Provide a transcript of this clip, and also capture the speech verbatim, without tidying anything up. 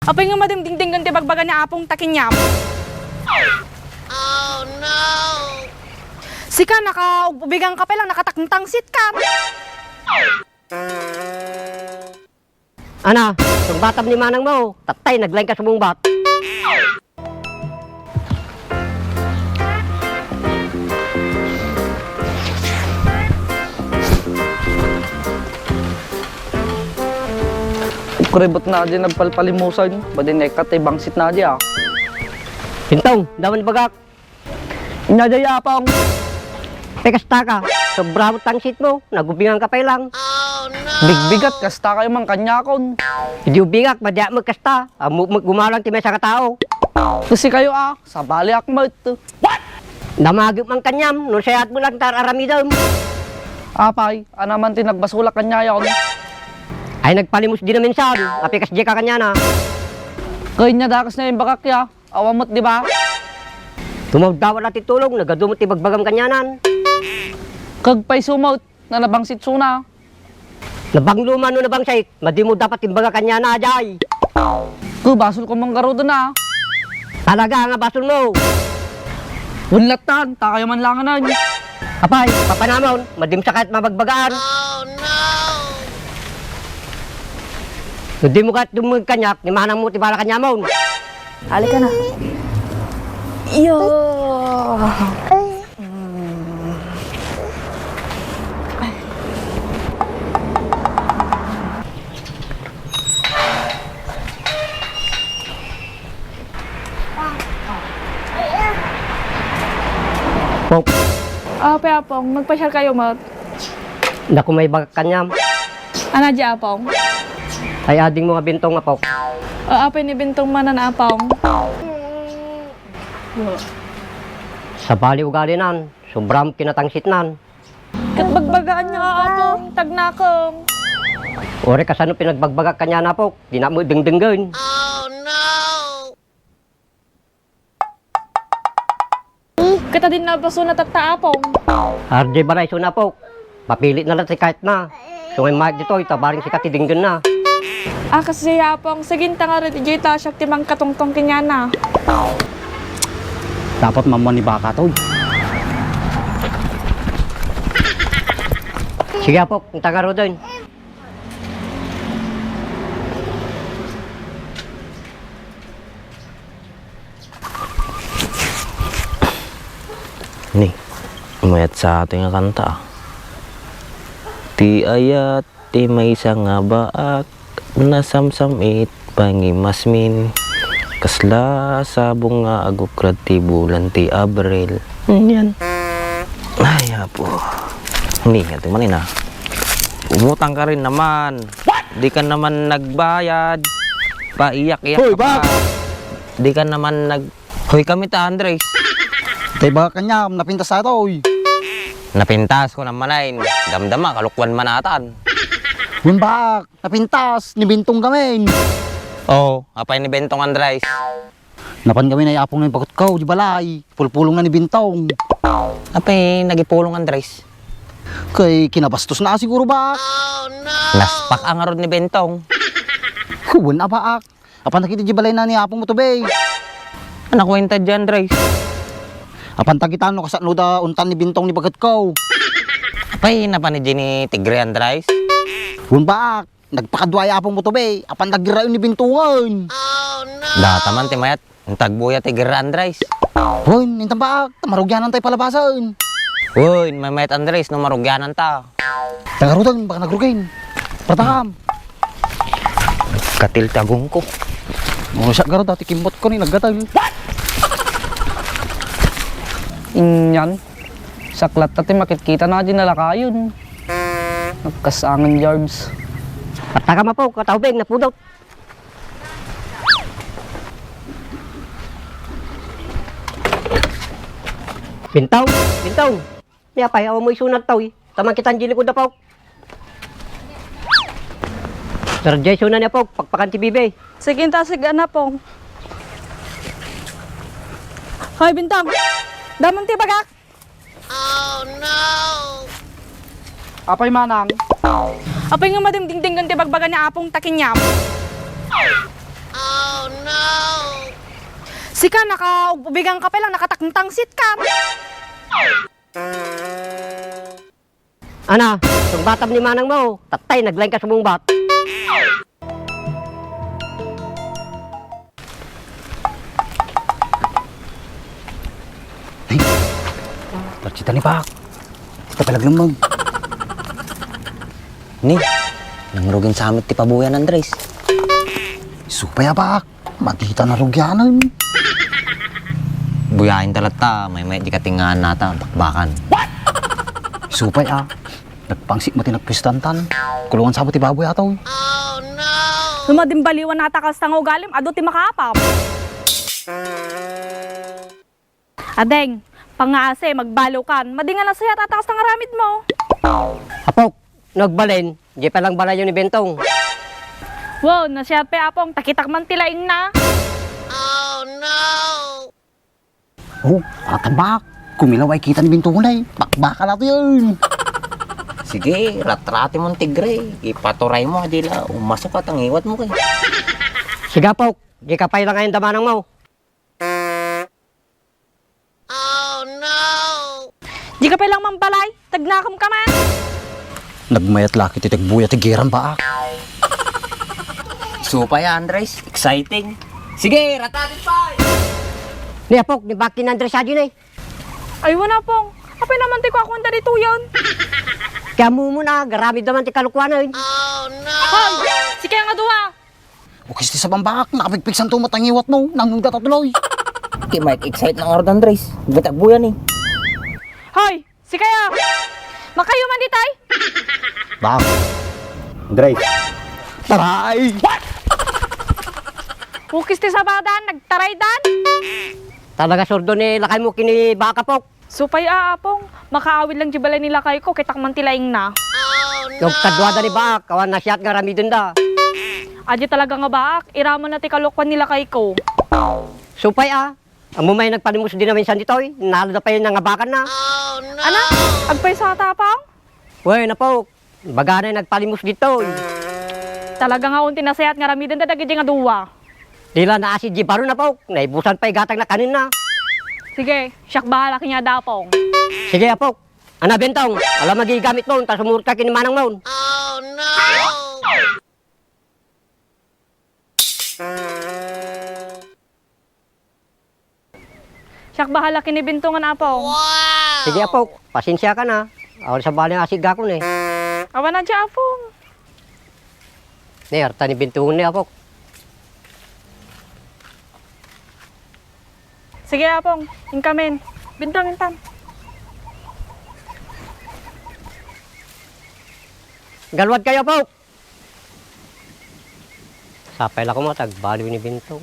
Apay nga madimdingdinggen ti bagbaga ni Apong ta kaniam? Sika, nakaubigangka pay lang, nakatakngtangsitka. Ana, sungbatam ni manangmo, tattay, naglaingka sumungbat. Kuribot na di nagpalpalimusan, badi na ikat ay bangsit na di, ah. Bintong, damo ti bagak. Nya di, Apong. Pekastaka, sobra mo tangsitmo, nagubingangka pay lang. Bigbigat, kasta kayo man kaniakon. Idi ubingak, madiak met kasta, ammok met gumalang ti maysa nga tao. Kasi kayo, ah, sabaliak met. Damagem man kaniam, no sayaat mo lang ta ar-aramidem. Apay, ania man ti nagbasolak kaniayon? Ay, nagpalimus di naminsan, apay kasdiay ka kaniana. Kanya dakas na yung bagak ya, awan met, di ba? Tumawdawat la ti tulong, nagadu met ti bagbagam kanianan. Kag pay sumot, na nabangsitsona. Nabanglo man no nabangsit, madi mo dapat imbaga kaniana, ajay. Ku, basolko man garuden, ah. Talaga nga basolmo. Wen latta, ta kayo man langanan. Apay, papanamon, madim sa kahit mabagbagaan. No di mo kahit dumagkaniak, ni manangmo ti bala kaniamon. Alika na. Iyo. Pok. Ah, apay, Apong, nagpasyal kayo met? Dako may bagak kaniam. Ania di, Apong? Ay, adingmo nga Bintong, Apok. Ah, apay ni Bintong manen, Apong? Sabali ugalinan, sobra met kinatangsitnan. Ket bagbagaan niya, Apong, tagnakong. Uray kasano pinagbagbaga kaniana, Apok, dinak met dengdenggen. Ket adin nabasona tatta, Apong. Ardi balay suna, Apok. Mapilit na lang ti kayatna. Sungay mayat ditoy, ta bareng sika ti denggenna. Ah, kasi, Apong. Sige, inta ngarud, idiay ta siak ti mangkatungtong kaniana. Dapat mamman ni baka toy. Sige, Apok. Inta ngaruden. Ni, mayat sa atin nga kanta, ah. Ti ayat ti maysa nga baak, nasamsam it pangimasmin. Kasla sabong nga agukrad ti bulan ti Abril. Yan. Ay, apo. Ni, ito man ina. Umutang ka rin naman. Di ka naman nagbayad. Paiyak-iyak Hoy, ka pa. Bak! Di ka naman nag-, hoy, kami ta, Andres. Tay, baka kanya, napintas tayo, oy. Napintas ko naman ay. Damdama, kalukwan manatan. Wen, bak, napintas, ni Bintong gamin. Oo, apay ni Bintong, Andres? Napan kami na yapong na yung bagot ko, di balay. Pulpulong na ni Bintong. Apay, nagipulong, Andres? Kay kinabastos na siguro, bak. Naspak ang arod ni Bintong. Kuwan, abaak. Apan nakita di balay na ni Apong mo to, bay. Anak ko yung tadya, Andres. Apan tagitan no kasano da untan ni Bintong ni bagot ko. Apay, napan ni Jenny Tigre, Andres? Kuwan, bak. Nagpakadua ay Apong mo to, be. Apan nagrayon ni Bintungan. Data man ti mayat, intagbuya ti Ger Andres. Wen, intan ba, ta marugyanan tay palabasan. Wen, may mayat Andres, no marugyanan ta. Tangarutan, baka nagrugain. Pratakam. Katil ti agong ko. Mga siya garo, dati kimmot ko ni naggatal. Inyan. Saklat ta ti makitkita na di nalakayon. Nagkasangan yards. Pataka mapo, kataubing, napudot. Bintong, Bintong. Ni apay, awan mo isunag taw, eh. Taman kita di likod na, Pok. Pero di ay suna niya, Pok. Pakpakan ti bibi. Sige, inta, sige, anak, Pong. Hoy, Bintong. Damon ti bagak. Oh, no! Apay manang? Apay nga madimdingdinggan ti bagbaga ni Apong ta kaniam? Oh, Sika, nakaubigangka pay lang, nakatakngtangsitka. Ana, sungbatam ni manangmo, tatay, naglaingka sumungbat. Ay, tarjita ni Pak. Ita pay laglemmeng. Ni, nangrugin sa amin ti pabuyan, Andres. Supay a, Pak. Madita na rugianan. Buyaen ta latta, maymayat di katingaan nata, bakbakan. Supay a, nagpangsit mo ti nagpistantan. Kulungan sa mo ti baboy ato. Lumadimbaliwan nata kasta nga ugalim, adu ti makaapam. Adeng, pangngaasi, magbalokan. Madi nga nasiat ata kasta nga aramidmo. Apok, no agbalin, di pa lang balayo ni Bentong. Wow, nasiat pay, Apong, takitak man ti laingna. Oh, atabak. Kumilaw ay kita ni Bentong ay. Bakbaka na to yun. Sige, ratrati mon tigre. Ipaturay mo, adila. Umasok at ang iwat mo kay. Sige, Apok. Di ka pay lang ngayon damanang mo. Dika pay lang mambalay, tagnakam ka man. Nagmayat laki ti tagbuya ti giran baak. Supay, Andres, exciting. Sige, ratatid pay! Ni Apok, ni Baki ni Andres adi na eh. Ay, wana, Pong. Apay naman ti kuakuan da ditoyen? Kaya mumo na, garamid naman ti kalukuanan. Hoy! Sika nga dua! Ukis ti sabang baak, nakapigpigsanto met ang iwat mo, nangnunggat a tuloy. Ti Mike excite na nga rod, Andres. Gatagbuyan eh. Hoy! Sikayo! Makayo man ditay? Baak. Andres. Taray! Ukis ti sabadan, nagtaraydan! Talaga surdo ni lakay mo kini Baak, Apok. Supay a, Apong, makaawid lang di balay ni lakay ko, kitak man ti laingna. Nagkaduada ni Baak, awan nasiat nga aramidenda. Adi talaga nga Baak, iraman na ti kalukuan ni lakay ko. Supay a, ammo may nagpalimus di naminsan ditoy, nalada pay nangabakan na. Ana, agpayso ata, Apong? Wen, Apok, baganay nagpalimus ditoy. Talaga nga unti nasiat nga aramidenda dagiti nga dua. Dila naasid di baro, Apok, naibusan pay gatang na kanenna. Sige, siak bahala kaniada, Apong. Sige, Apok. Ana, Bentong, ala magigamit mo, ta sumurot ka ken manang mo. Siak bahala ken ni Bentong, Apong. Sige, Apok, pasensiakan a. Awan sabali nga asigakon eh. Awan a di, Apong. Ne, arta ni Bentong ne, Apok. Sige, Apong, inkamin. Bentong, intan. Galuad kayo, Apok. Sapay la koma, tagbaliw ni Bentong.